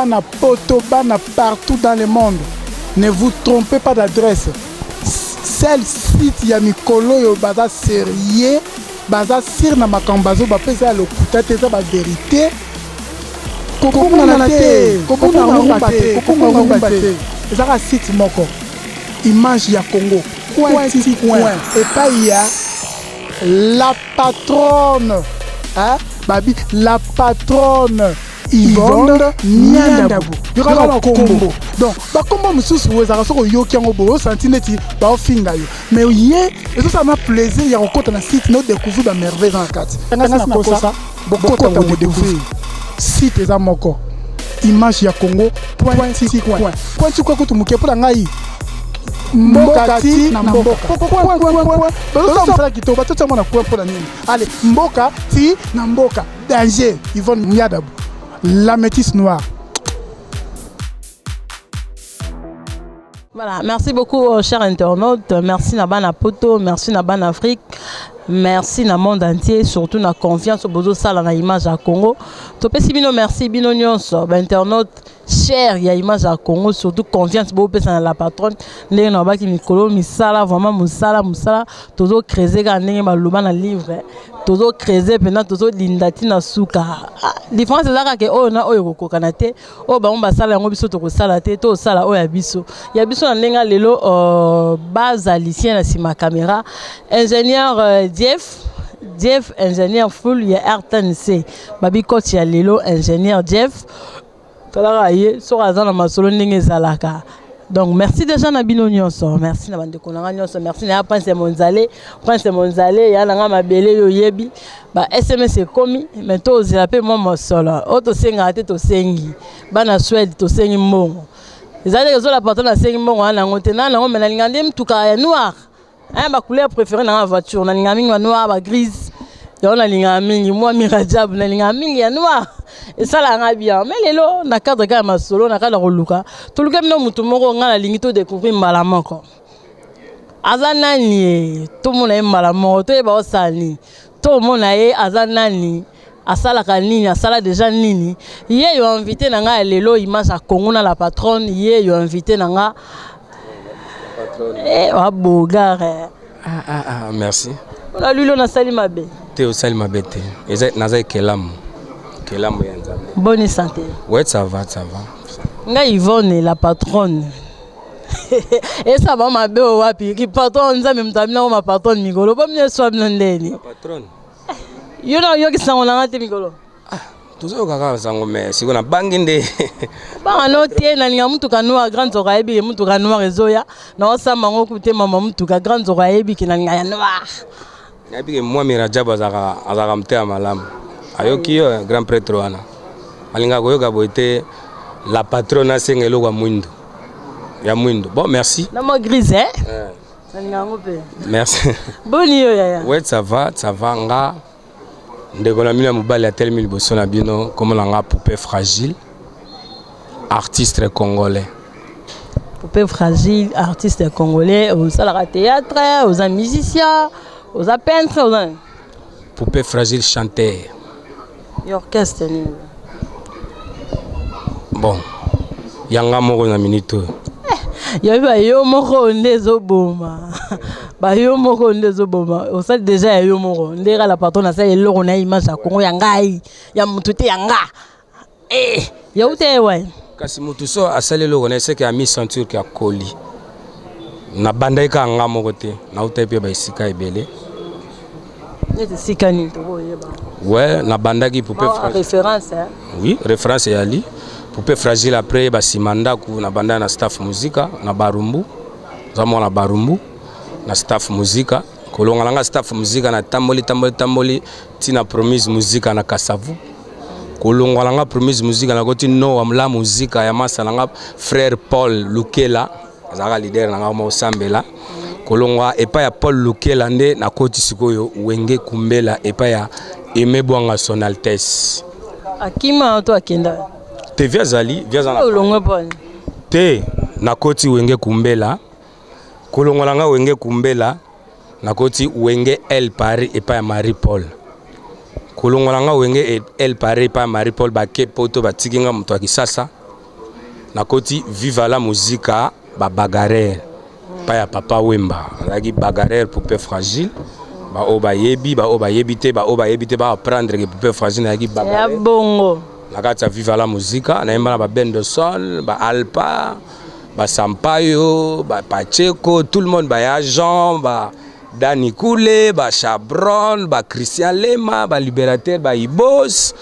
Bana poto, bana partout dans le monde. Ne vous trompez pas d'adresse. Seul site ya mikolo oyo baza sérieux, baza sur na makambo bazo bapesa ya lokuta te, eza ba vérité. Kobungana te, kobunga rumba te, kobunga rumba te. Ezaka site moko. Image ya Congo. Coin ti coin. Epai ya la patronne. Hein? Babi, la patronne. Yvonne Nyandabu. Yoka bakombo. Donc, bakombo mosusu ezalaka soki oyoki yango boye osanti neti baofinga yo. Mais ye ezosala na plaisir ya kokota na site na odécouvrir ba merveille eza na kati. Ngasi nakosa bokota bodécouvrir. Site eza moko. Image ya Congo point ti coin. Point ti coin kutu moke mpo na ngai mboka ti na mboka. Coin coin coin. Bazosala mosala kitoko batotia mwana coin mpo na nini? Allez, mboka ti na mboka. Danger, Yvonne Nyadabu, la métisse noire. Voilà, merci beaucoup, euh, chers internautes. Merci na Poto, merci na Afrique, merci na monde entier, surtout na confiance au bozo sala na image à Congo. Topesi bino merci bino nyonso, ba internautes cher ya image ya Congo, surtout confiance bopesa na la patronne ndenge na babaki mikolo misala vraiment mosala mosala tozo creuser kaka ndenge baloba na livre tozo creuser mpenza tozolinda ntina suka. Ah, différence eza kaka oyo na oyo ekokokana te, oyo bango basala yango biso tokosala te, tosala oyo ya biso ya biso na ndenge lelo. Bazalicien na nsima caméra, ingénieur Jeff Jeff, ingénieur full ya RTNC, babi coach ya lelo ingénieur Jeff, talaka ye soki aza na masolo ndenge ezalaka. Donc merci déjà na bino nyonso, merci na bandeko na nga nyonso, merci na ya Prince Monzale, Prince Monzale ya na nga mabele oyo oyebi. Ba SMS ekomi, mais tozela mpe mwa mosolo oyo tosengaka te. Tosengi bana Swede, tosengi mbongo, eza te ezola patron asengi mbongo wana yango te na yango. Me nalinga nde mutuka ya noir, ba couleur préférée na nga voiture, nalingaka mingi ba noir, ba grise, yango nalingaka mingi. Mwa mirajabu nalingaka mingi ya noir, esalaka nga bien. Mais lelo na cadre kaka ya masolo, na cadre ya koluka, toluka bino motu moko nga nalingi todécouvrir mbala moko aza nani ye, tomona ye mbala moko, toyeba osala nini, tomona ye aza nani, asalaka nini, asala déjà nini. Ye yo invité na ngai ya lelo, image ya Congo na la patronne, ye yo invité na nga eh, wabogare. Ah, ah, ah, merci. Mpona lwilo nasali mabe? Te, osali mabe te. Eza naza ekelamu, ekelamu ya Nzambe. Bonne santé? Ouais, ça va, ça va. Ngai Yvonne la patronne, esala bango mabe oyo wapi ki patron Nzambe moto abinako ma patronne mikolo bo bino eswa bino ndeni? Patronne. Yo na oyokisa ngo nanga te mikolo. Tozoyoka kaka sango, mais sikoyo nabangi nde. Banga no te, nalinga mutuka noir. Grand nzoko ayebi ke mutuka noir ezoya, naosamba ngo kute mama mutuka. Grand nzoko ayebi ke nalinga ya noir. Nayebi ke Mwami Rajabu azalaka motema malamu, ayoki yo grand prêtre wana alingaka koyoka boye te. La patronne asenga eloko ya mwindu, ya mwindu. Bon, merci. Na mwa grise, eh? Nalinga yango mpe. Merci. Boni yo yaya? Ouais, ça va, ça va. Nga ndeko na bino ya mobali atelemi liboso na bino, kombo na nga Poupée Fragile, artiste congolais. Poupée Fragile, artiste congolais. Osalaka théâtre, oza musicien, oza peintre, oza Poupée Fragile chanteur. Ya orchestre nini? Bon, yanga moko na minute oyo. Yabi bayo moko nde ezoboma, bayo moko nde ezoboma. Osali déjà ya yo moko nde kala patron asali eloko na image ya Kongo, ya ngai, ya motu te, ya nga. Eh, yau te wa. Kasi motu so asali eloko na eseke ami sentir ke akoli. Nabandaki kaka nga moko te, nautaki mpe baesika ebele. Neti esika nini tokoyeba? Ouais, nabandaki Poupée Fragile. Référence, hein? Oui, référence eyali Poupée Fragile. Après basima ndako, nabandaki na Staff Muzika na Barumbu, oza mwana Barumbu, na Staff Muzika. Kolonga na nga Staff Muzika, natamboli tamboli tamboli ntina Promise Muzika na Kasavu. Kolongwa na nga Promise Muzika, nakoti Noa la Muzika ya masa na nga frère Paul Lukela, azalaka leader na nga mosambela. Kolongwa epai ya Paul Lukela nde nakoti sikoyo Wenge Kumbela epai ya Aimé Bwanga, son altesse. Akima to akenda? Te, vi azali, vi aza na Olongwe pone? Te, nakoti Wenge Kumbela. Kolongwa na nga Wenge Kumbela, nakoti Wenge El Paris epai ya Marie Paul. Kolongwa na nga Wenge El Paris epai ya Marie Paul, bake Poto, batiki nga moto ya Kisasa. Nakoti Viva la Musica ba bagarreur pa ya Papa Wemba, azalaki bagarreur Poupée Fragile. Baoyo bayebi, baoyo bayebi te, baoyo bayebi te ba apprendre que Poupée Fragile nazalaki Ya bagarreur bongo. Na kati ya Viva la Musica. Nayemba na ba Bendoson, ba Alpa, ba Sampaio, ba Pacheco, tout le monde, ba ya Jean, ba Dani Kule, ba Chabron, ba Christian Lema, ba Libérateur, ba Ibos,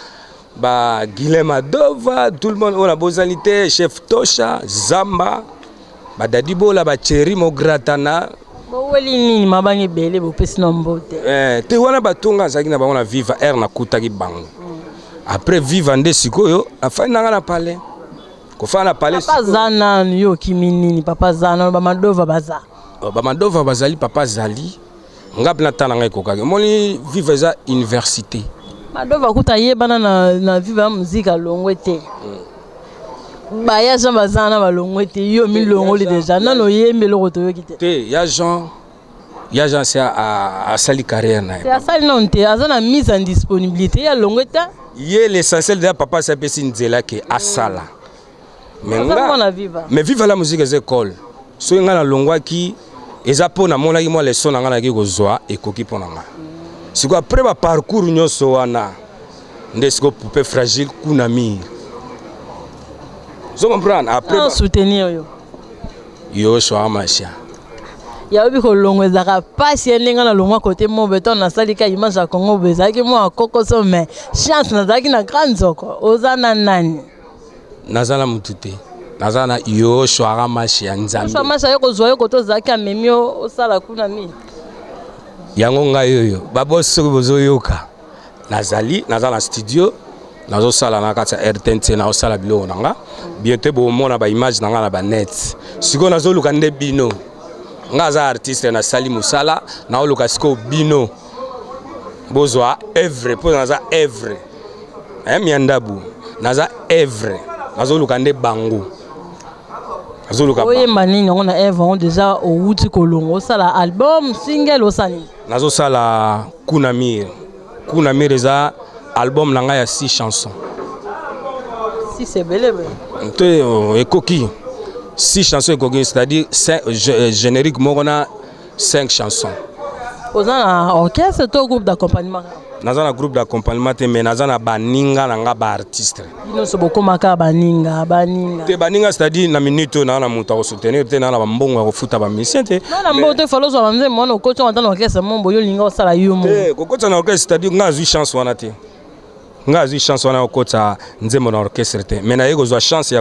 ba Guilhem Adova, tout le monde oyo nabosani te, chef Tosha Zamba, ba Dadi Bola, ba Thierry Mogratana. Boweli nini mabanga ebele bopesi na mbote? Te, wana batonga azalaki na bango na Viva Air, nakutaki bango après Viva. Nde sikoyo afandi nanga na palais, kofanda na palais. Papa aza nanu, yo okimi nini? Papa aza nanu, bamadova baza. Oh, bamadova bazali, papa azali, nga mpe natala ngai ekokaki. Omoni, Viva eza université. Madova kuta ayebana na Viva ya Muzika, alongwe te. Baya Jean baza na balongwe te, yo milongoli déjà nano oyembi eloko toyoki te. Te, ya Jean, ya Jean se asali carrière na ye. Te, asali nano te, aza na mise en disponibilité, ye alongwe te. Ye l'essentiel deja papa asi apesi nzela ke asala. Mais aza nga mwana Viva. Mais Viva la Musique eza école. Soki ngai nalongwaki, eza mpo namonaki mwa leçon na ngai nayaki kozwa, ekoki mpo na ngai. Sikoyo après baparcours nyonso wana nde sikoyo Poupée Fragile kuna mire, ozo comprendre, après soutenir yo. Yoshua Masia. Yayebi kolongwa ezalaka mpasi ye ndenge nalongwa kote mo beton, nasali ka image ya Congo boye, ezalaki mwa kokoso, mais chance nazalaki na grand nzoko. Oza na nani? Naza na mutu te, naza na Yoshua Masia, Nzambe. Masi aye kozwa yo kote ozalaki, amemi yo osala kuna mingi. Yango ngai oyo babosi, soki bozoyoka, nazali, naza na studio, nazosala na kati ya RTNC, nazosala biloko na nga. Bientôt bomona baimage na nga na banet. Sikoyo nazoluka nde bino. Nga aza artiste, nasali mosala, naoluka sikoyo bino bozwa œuvre, mpo naza œuvre miandabu, naza œuvre, nazoluka nde bango, nazoluka. Oyemba nini yango na œuvre yango? Déjà owuti kolongo, osala album, single, osala nini? Nazosala Kuna Mire. Kuna Mire eza album na ngai ya 6 chansons. Six ebele boye? Te, oh, ekoki 6 chansons ekoki, c'est-à-dire générique moko na 5 chansons. Oza na orchestre to groupe d'accompagnement? Naza na groupe d'accompagnement te, mais naza na baninga na nga baartiste. Nyonso bokomaka baninga, baninga. Te, baninga, c'est-à-dire na minute oyo naa na moto akosoutenir te, naa na bambongo ya kofuta bamusicien te. Na mbongo te, falo ozwa banzembo wana, okoti ata na orchestre mombo, yo olinga osala yo mo. Te, kokota na orchestre, c'est-à-dire nga azwi chance wana te. Nga azwi chance wana kokota nzembo na orchestre te, mais naye kozwa chance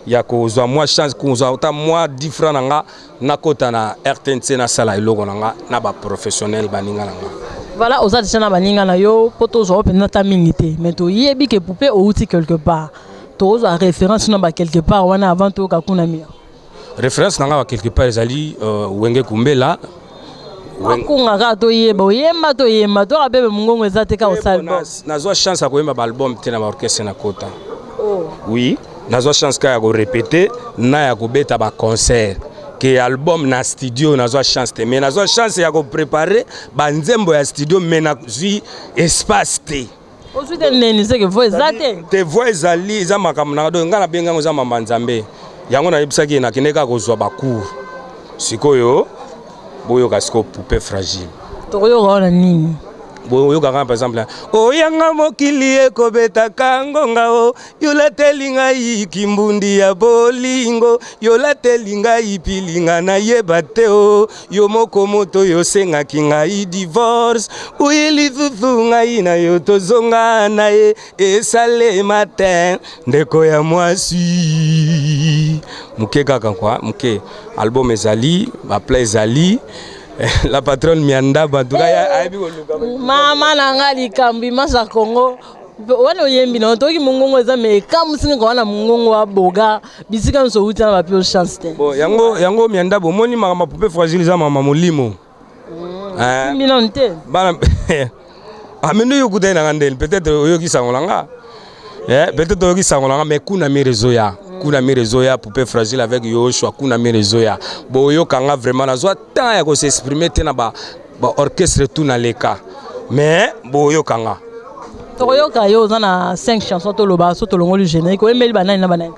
ya kozwa mwa chance, kozwa ata mwa 10 franc na nga, nakota na RTNC, nasala eloko na nga na baprofessionnel, baninga na nga. Voilà, oza déjà na baninga na yo mpo tozwa yo mpenza ata mingi te, mais toyebi ke Poupée outi quelque part. Tokozwa référence na ba quelque part wana avant toyoka Kuna Mire? Référence na nga ba quelque part ezali Wenge Kumbela. Akunga kaka toyeba, oyemba, toyemba, toka bebe mongongo eza te, kaka osala album. Nazwa chance ya koyemba baalbum te na baorchestre na kota. Oui, nazwa chance kaka ya korépéter na ya kobeta baconcert, ke album na studio nazwa chance te. Mais nazwa chance ya kopréparer banzembo ya studio, mais nazwi espace te. Ozwi te neni? Seke voix eza te? Te, voix ezali, eza makambo na donc ngai nabengi yango eza mamba Nzambe. Yango nayebisaki ye, nakende kaka kozwa bacours. Sikoyo boyoka sikoyo Poupée Fragile. Tokoyoka wana nini? Boyokaka par exemple: oyanga mokili ekobetaka ngonga o, yolateli ngai kimbundi ya bolingo, yolateli ngai pilinga, nayeba te o, yo moko moto oyo osengaki ngai divorce, oyi lisusu ngai na yo tozonga na ye, esalema te, ndeko ya mwasi moke kaka kwa moke. Album ezali, bapla ezali, la patronne Miandaba en tout cas ayebi koluka. Mama na nga, likambo image ya Congo wana oyembi na toyoki mongongo eza, mais ekamusinga wana mongongo wa boga bisika nyonso outi na bapi chance te. Bon, yango Miandaba, omoni makambo Poupée Fragile eza mama molimo. Simbi nanu te. Bana amende oyo okutani nanga ndeni, peut-être oyoki sango na nga, peut-être oyoki sango na nga, mais Kuna Mire ezoya, Kuna Mire ezoya, Poupée Fragile avec Yoshua, Kuna Mire ezoya, boyokanga. Vraiment nazwa temps ya kos'exprimer te na ba baorchestre tout na leka, mais boyokanga. Tokoyoka yo. Oza na 5 chansons, toloba so tolongoli générique, oyembeli banani na banani?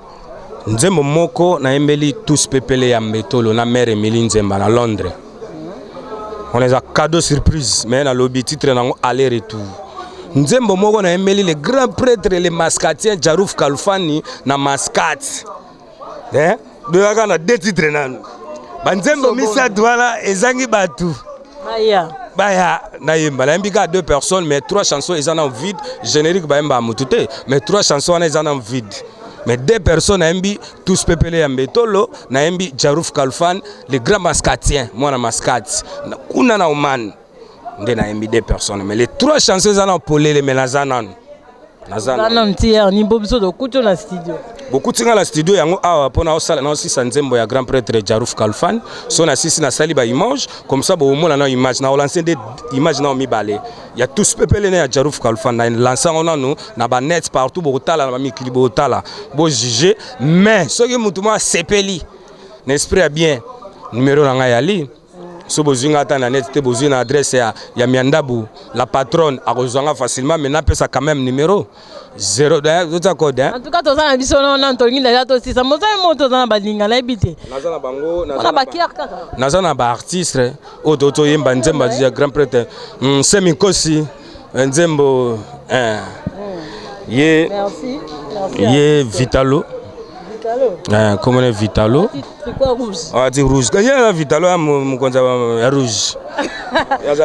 Nzembo moko nayembeli tous pepele ya Mbetolo na mère Emilie Nzemba na Londres. Wana eza cadeau surprise mais nalobi titre nango aller retour. Nzembo moko nayembeli le grand prêtre le mascatien Jarouf Kalfani na Mascate. Eh? Doyaka na deux titres nanu. Banzembo misato wana ezangi bato. Baya. Baya nayemba nayembi kaka deux personnes mais trois chansons eza na vide générique bayemba mutu te mais trois chansons wana eza na vide mais deux personnes nayembi tous pepele ya mbetolo nayembi Jarouf Kalfan le grand mascatien mwana mascate kuna na Oman nde nayembi deux personnes mais les trois chansons eza na polele mais naza nanu naza nanu ti heure nini mpo biso tokuti yo na studio bokuti nga na studio yango awa mpo naosala naosisa nzembo ya grand prêtre Jarouf Kalfan so nasisi nasali ba image comme ça bokomona na image na olanse nde image nao mibale ya tous pepele na ya Jarouf Kalfan na lanse yango nanu na ba net partout bokotala na bamikili bokotala bojuge mais soki motu moko asepeli na esprit ya bien numero na ngai yali so bozwi nga ata na net te bozwi na adresse ya, ya miandabu la patronne akozwa nga facilement mais napesa quand même numéro 0 oza code hein? En tout cas toza na biso nano tolingi deja tosisa mozali mo toza na balinga nayebi te naza na bango na bakiar kaka naza na baartiste oyo to toyemba nzembo ya grand prêtre mm, semi nkosi nzembo eh. ye Merci. Merci. ye vitalo Vitalo. eh, komona vitalo Tricot rouge. ati rouge ye na vitalo ya mokonzi ya rouge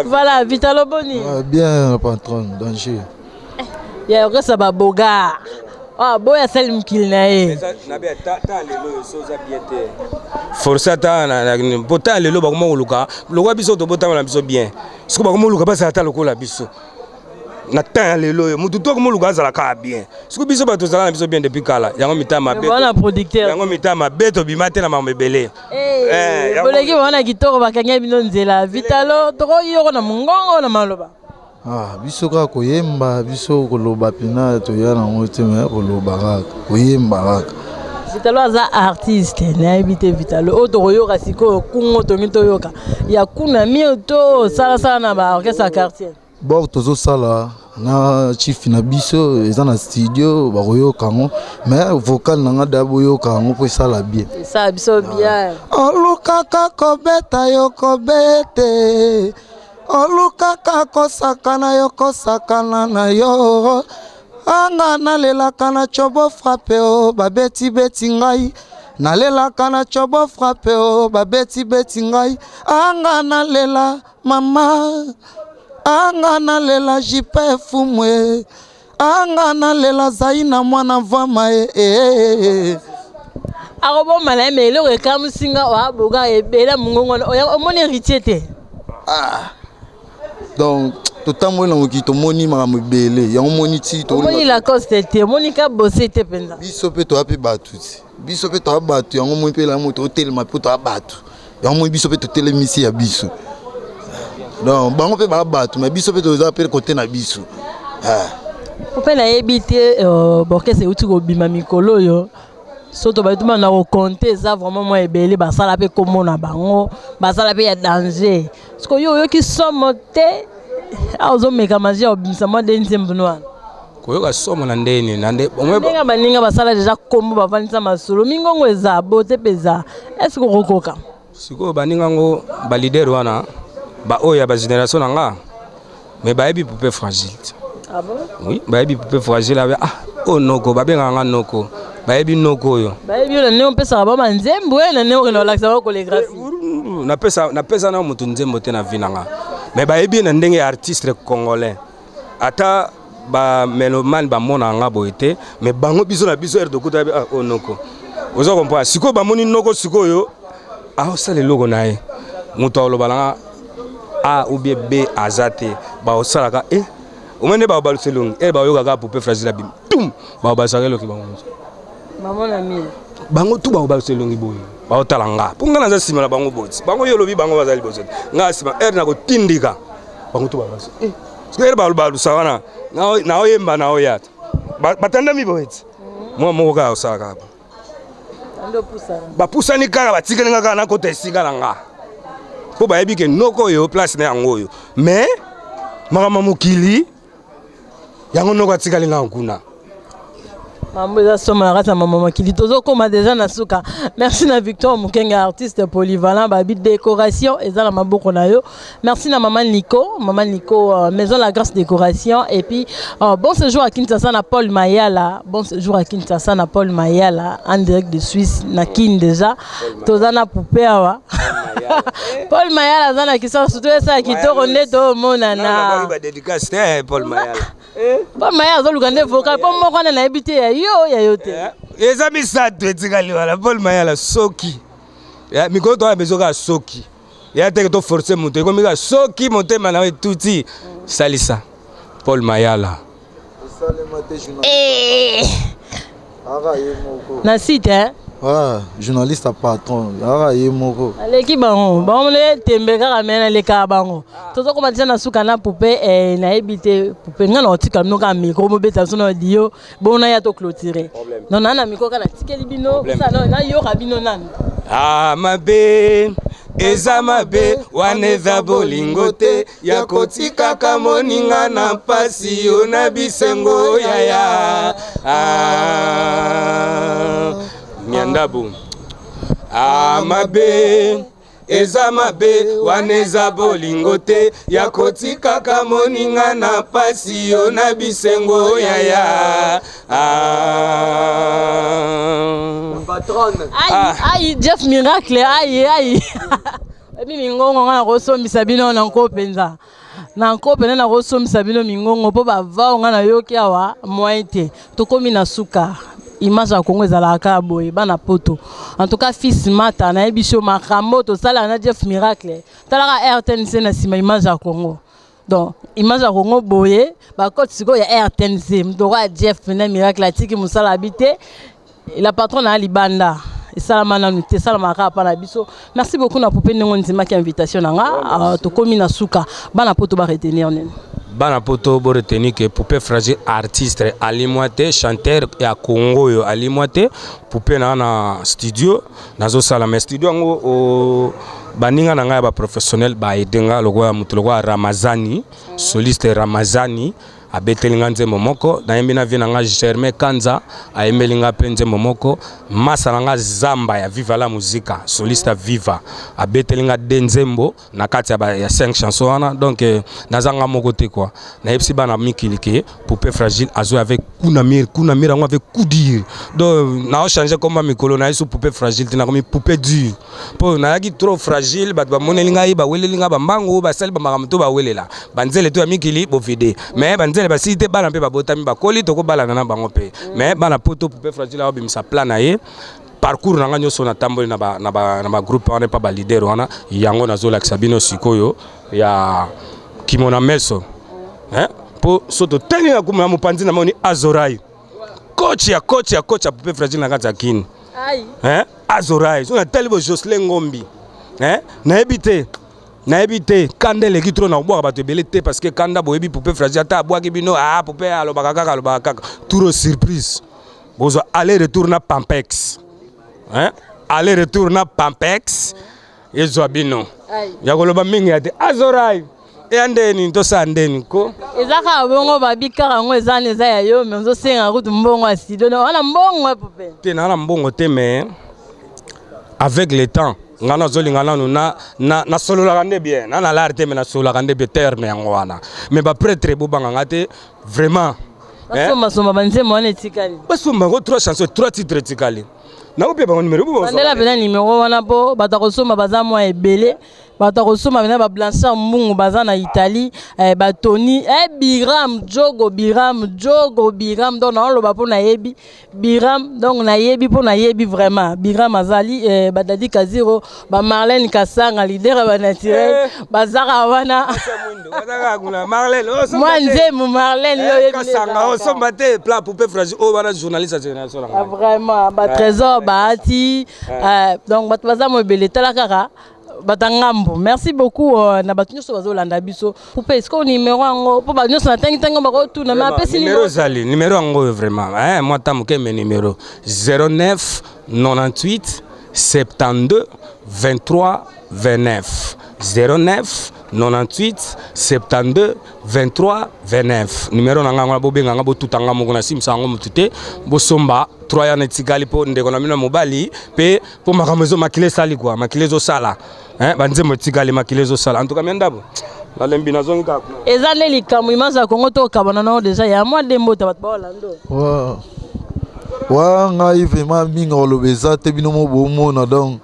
Voilà, Vitalo boni. Ah, bien, patron, danger. Ya orchestre ba boga. Ah, boya sali mokili na ye. Force ata po ta lelo bakoma koluka lokola biso tobotama na biso bien siko bakoma koluka bazala ata lokola biso na temps ya lelo oyo motu to akoma koluka azala kaka bien siko biso bato tozala na biso bien depuis kala yango mitama mabe Wana producteur. yango mitama mabe tobima te na makambo ebele. Eh, boleki wana kitoko bakangi bino nzela. Vitalo tokoyoko na mongongo na maloba. Ah, biso kaka koyemba biso koloba mpena toya nango te me koloba kaka koyemba kaka. Vitalo aza artiste nayebi te Vitalo oyo tokoyoka sikoyo kungo tongi toyoka ya kuna mio to salasala na ba orchestre ya quartier. Bor tozosala na chief na biso eza na studio bakoyoka yango mais vocal na nga da boyoka yango mpo esala bien. Esala biso bien. Olukaka kobeta yo kobete olukaka kosakana yo kosakana na yo anga nalelaka na cobo frappe o babeti-beti ngai nalelaka na cobo frappe o babeti-beti ngai anga nalela mama anga nalela jipe fumwe anga nalela zai na mwana mvama e akobomba na ye me eloko ekamwisi nga oaboga ebele mongongo wana omoni héritier te. Ah. Donc totamboli na mokili tomoni makambo ebele yango omoni ti omoni Lacoste te omoni ka bose te mpenza. Biso mpe toya mpe bato ti biso mpe toya bato yango omoni mpe elamo totelema mpo toya bato yango omoni biso mpe totelemisi ya biso donc bango mpe baya bato mais biso mpe toza mpe kote na biso. Mpe nayebi te borkese euti kobima mikolo oyo so tobali tuma na kokonte eza vraiment mwa ebele basala mpe komona bango basala mpe ya danger sikoyo yo oyoki somo te awa ozomeka magie ya kobimisa mwa de nzembo no wana. Koyoka somo na ndeni na nde ndenge baninga basala deja kombo bavandisa masolo mingongo eza bote mpe eza est-ce okokoka? Sikoyo baninga ngo ba leader wana ba oyo ya ba génération na nga mais bayebi poupée fragile. Ah bon? Oui, bayebi poupée fragile abe ah oh noko babengaka nga noko bayebi noko oyo. Bayebi yo na ndenge opesaka bango banzembo ye na ndenge okende kolakisa bango chorégraphie. Napesa napesa na moto nzembo te na vie na nga mais bayebi ye na ndenge ya artiste congolais ata ba mélomane bamona nga boye te mais bango biso na biso heure tokuta ah oh noko oza comprendre sikoyo bamoni noko sikoyo aosala eloko na ye moto akoloba na nga A ou bien B aza te baosalaka e omoi nde baobalusa elongi e baoyokaka poupée fragile abimi tum baobalusaka elongi bango bamona mie bango tu baobalusa elongi boye baotala nga mpo nga naza nsima na bango boye bango yo olobi bango baza liboso te nga nsima heure na kotindika bango tu baobalusa soki heure baobalusa wana naoyemba naoya batandami boye ti mwa moko kaka osalaka bapusani kaka batikali nga kaka nakota esika na nga mpo bayebi ke noko oyo place na yango oyo mais makambo ya mokili yango noko atikali nga kuna. Mambo eza soma na kati ya mama makili. Tozokoma deja na suka. Merci na Victor Mukenge, artiste polyvalent, babi décoration eza na maboko na yo. Merci na maman Nico, maman Nico, Maison La Grâce Décoration. Et puis bon séjour à Kinshasa na Paul Mayala, bon séjour à Kinshasa na Paul Mayala en direct de Suisse na Kin déjà. Toza na poupée awa. Paul Mayala aza na Kinshasa, surtout esa kitoko nde tomonana. Badédicace te, Paul Mayala. Paul Mayala azoluka nde vocal mpo moko wana nayebi te ya yo te. Eza misato etikali wana. Paul Mayala, soki mikolo towana bezo kaka, soki ya teke toforce moto, ekomi kaka soki motema na yo etuti, salisa Paul Mayala. Esalema te, journaliste aka ye moko. Na site, hein? Ah, journaliste ya patron aka ye moko. Aleki bango, bango nde tembe kaka, me nalekaka bango. Tozokoma deja na suka na Poupée. Nayebi te, Poupée, ngai na otika bino kaka micro, mobeta biso na audio bongo naya toclôturer. Non, naa na micro kaka, natikeli bino, nayoka bino nanu. Ah, mabe eza mabe wana, eza bolingo te ya kotikaka moninga na mpasi yo na bisengo yaya. Ah, miandabu. Ah, mabe eza mabe wana, eza bolingo te ya kotikaka moninga na mpasi yo na bisengo yaya. Ah. Ai ai, Jeff Miracle, ai ai, ebi mingongo nga nakosombisa bino na nko mpenza, na nko mpenza nakosombisa bino mingongo mpo bavao nga nayoki awa moyen te. Tokómi na suka. Image ya Kongo ezalaka kaka boye, bana poto. En tout cas, fils Mata, nayebi so makambo tosalaka na Jeff Miracle. Talaka RTNC na nsima, image ya Congo. Donc image ya Kongo boye, bakoti sikoyo ya RTNC. Moto ya Jeff na Miracle atiki mosala abi te. La patronne na libanda esalama nanu te, esalamaka kaka mpa na biso. Merci beaucoup na Poupée, ndenge ondimaki invitation na nga. Tokómi na suka. Bana poto baretenir nini? Bana poto boretenir ke Poupée Fragile, artiste alimwa te, chanteur ya Congo oyo alimwa te. Poupée na na studio nazosala, mais studio yango, baninga na ngai ya baprofessionnel baaider nga, lokola moto lokola Ramazani, soliste Ramazani abeteli nga nzembo moko, nayembi na vie na nga. Germain Kanza ayembeli nga mpe nzembo moko. Masa na nga Zamba ya Viva la Musica, soliste ya Viva, abeteli nga de nzembo na kati ya 5 chanson wana. Donc naza nga moko te quoi. Nayebisi bana mikili ke Poupée Fragile azwi avec coup na mire, coup na mire yango avec coup dur. Donc naochange komba mikolo naye so Poupée Fragile te, nakomi Poupée Dure, mpo nayaki trop fragile. Bato bamoneli ngai, baweleli ngai bambangu, basali bamakambo to bawelela banzele to ya mikili bovide, mais banzele basili te. Bana mpe babotami, bakoli, tokobalana na bango mpe. Mais bana poto, Poupée Fragile aobimisa plan na ye. Parcours na ngai nyonso natamboli na bagroupe wana epa baleader wana, yango nazolakisa bino sikoyo ya kimona meso, mpo so totali na kuma ya mopanzi, namoni Azorai, coach ya coach ya coach ya Poupée Fragile na kati ya Kini. Azorai, so natali bo Jocelyn Ngombi, nayebi te, nayebi te. Kanda eleki trop, na kobwaka bato ebele te, parce que kanda boyebi Poupée Fragile, ata abwaki bino, ah, Poupée alobaka kaka, alobaka kaka tour. Surprise, bozwa aller retour na Pampex, hein? Aller retour na Pampex ezwa bino ya koloba mingi ya te. Azorai eya ndeni, tosala ndeni ko. Eza kaka bongo, babi kaka yango eza na eza ya yo, me ozosenga kutu mbongo ya studio wana, mbongo ya Poupée. Te, naa na mbongo te, mais avec le temps nga nazolinga nanu nasololaka nde bien na nalare te, me nasololaka nde bien terme yango wana. Mais baprêtre bobanganga te vraiment. Basombasomba banzembo wana etikali. Basomba yango, trois chansons, trois titres etikali. Nakopia bango numero. Bandela mpena numero wana mpo bato ya kosomba baza mwa ebele. Bato ya kosomba mpena, bablanchard Mbungu baza na Italie, batoni Biram Jogo, Biram Jogo, Biram. Donc naoloba mpo nayebi Biram, donc nayebi mpo nayebi vraiment Biram azali, badadi Kaziro, bamarlene Kasanga, leader ya banaturel, bazaka wana. Mwa nzembo Marlene, yo oyebi. Kasanga osomba te plat Poupée Fragile oyo wana, journaliste ya génération na ngai. Vraiment, batrésor baati. Donc bato baza mo ebele, tala kaka bato ya ngambo. Merci beaucoup na bato nyonso bazolanda biso. Poupée, est-ce que numéro yango, mpo bato nyonso natangi ntango bakotuna, mais apesi numéro ezali numéro yango oyo vraiment, mwa ta moke, me numéro 09 98 72 23 29, 09. 98 72 23 29 numero na ngai yango bobenga nga botuta nga moko nasimisa yango motu te bosomba 3 yana etikali mpo ndeko na bino ya mobali mpe mpo makambo ezo makila esali kua makila ezosala banzembo etikali makila ezosala en tout cas miandabo nalembi nazongi kaka eza nde likambo image ya Congo tokabana nango deja ya mwa nde mbota bato baolando. Wa ngai vraiment mingi koloba eza te, bino mo bomona, donc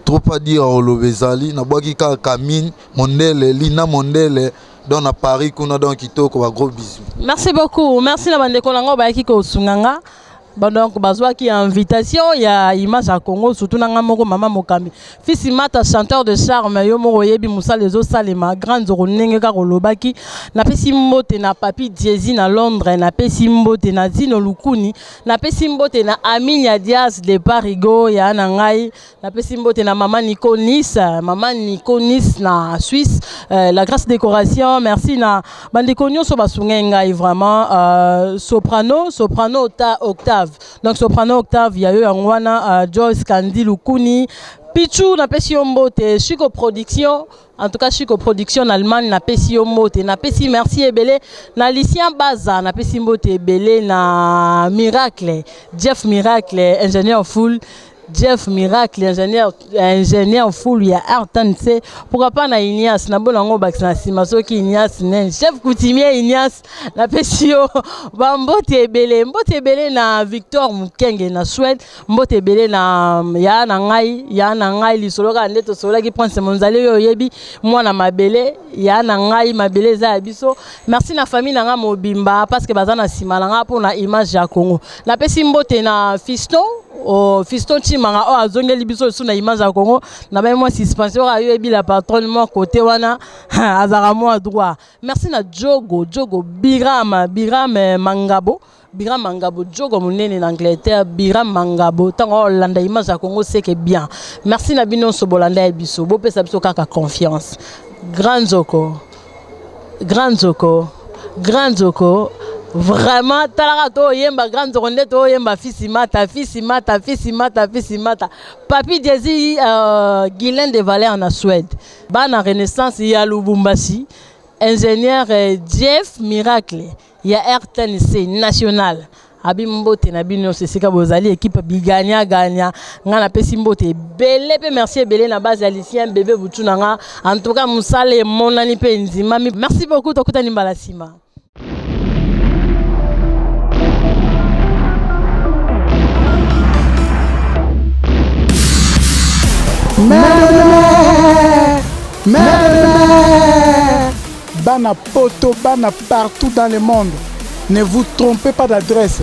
trop pas dire koloba ezali. Nabwaki kaka Kamine Mondele, Lina Mondele, donc na Paris kuna, donc kitoko, ba gros bisous. Merci beaucoup, merci na bandeko na ngo bayaki kosunga nga. Bon, donc bazwaki invitation ya Image ya Congo, surtout na nga moko mama mokambi Fils Mata, chanteur de charme. Yo moko oyebi mosala ezosalema. Grand nzoko ndenge kaka olobaki. Napesi mbote na Papi Diezi na Londres, napesi mbote na Zino Lukuni, napesi mbote na Aminia Diaz de Parigo ya na ngai, napesi mbote na mama Nico Nice, mama Nico Nice na Suisse, la grâce décoration. Merci na bandeko nyonso basungai ngai vraiment. Soprano ta Octave, donc soprano Octave ya yo yango wana. Joyce Kandi Lukuni Pichu, napesi yo mbote. Chico Production, en tout cas Chico Production na Allemagne, napesi yo mbote. Napesi merci ebele na Lucien Baza, napesi mbote ebele na Miracle Jeff, Miracle ingénieur full, Jeff Miracle ingénieur full ya RTNC. Pourquoi pas na Ignace na bona yango bakisa na nsima soki Ignace ne chef coutumier Ignace, napesi yo bambote ebele. Mbote ebele na Victor Mukenge na Suède, mbote ebele na ya na ngai, ya na ngai lisolo kaka nde tosololaki. Prince Monzali oyo oyebi mwana mabele ya na ngai, mabele eza ya biso. Merci na famille na ngai mobimba parce que baza na nsima na ngai mpona Image ya Congo. Napesi mbote na Fiston, oh, Fiston Chimanga oyo azongeli biso lisusu na Image ya Congo na bai mwa suspension oyo ayoyebi la patronne mwa kote wana azalaka mwa droit. Merci na Jogo Jogo Biram, Biram Mangabo, Biram Mangabo Jogo monene na Angleterre. Biram Mangabo, ntango olanda Image ya Congo seke bien. Merci na bino nyonso bolanda ya biso, bopesa biso kaka confiance. Grand Nzoko, Grand Nzoko, Grand Nzoko, vraiment talaka toyemba Grand Nzoko nde toyemba Fisi Mata, Fisi Mata, Fisi Mata, Fisi Mata. Papi Jezi, Guilain de Valère na Suède, bana Renaissance ya Lubumbashi, ingénieur Jeff Miracle ya RTNC national abi mbote na bino nyonso esika bozali, équipe biganya ganya. Nga napesi mbote ebele mpe merci ebele na base ya Lucien Bebe Butu na nga. En tout cas mosala emonani mpe endimami. Merci beaucoup, tokutani mbala nsima. Mère, bana poto, bana partout dans le monde, ne vous trompez pas d'adresse.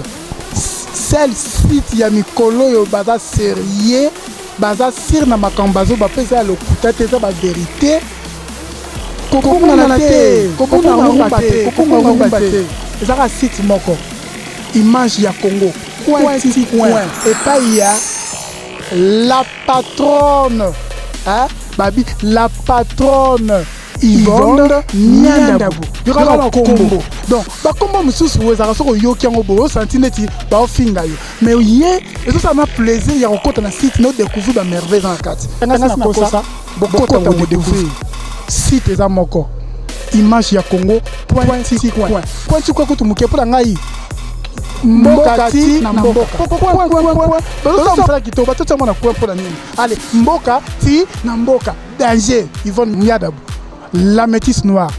Seul site ya mikolo oyo baza sérieux, baza sire na makambo bazo bapesa ya lokuta te, eza bavérité. Kokongana te, kokonga ngumba te, kokonga ngumba te. Ezaka site moko, Image ya Congo coin ti coin, epai ya la patronne, hein? Babi la patronne Yvonne Nyandabu, yokaka bakombo. Donc bakombo mosusu oyo ezalaka soki oyoki yango boye osanti neti baofinga yo, mais ye ezosala na plaisir ya kokɔta na site na odécouvrir bamerveille eza na kati. Ngasi nakosa bokɔta kodécouvrir site eza moko, Image ya Congo point ti coin, point ti coin kutu moke mpo na ngai, mboka ti na mboka point point point. Bazosala mosala kitoko, batotia mwana coin mpo na nini? Ale mboka ti na mboka, danger. Yvonne Miadabu, la métisse noire.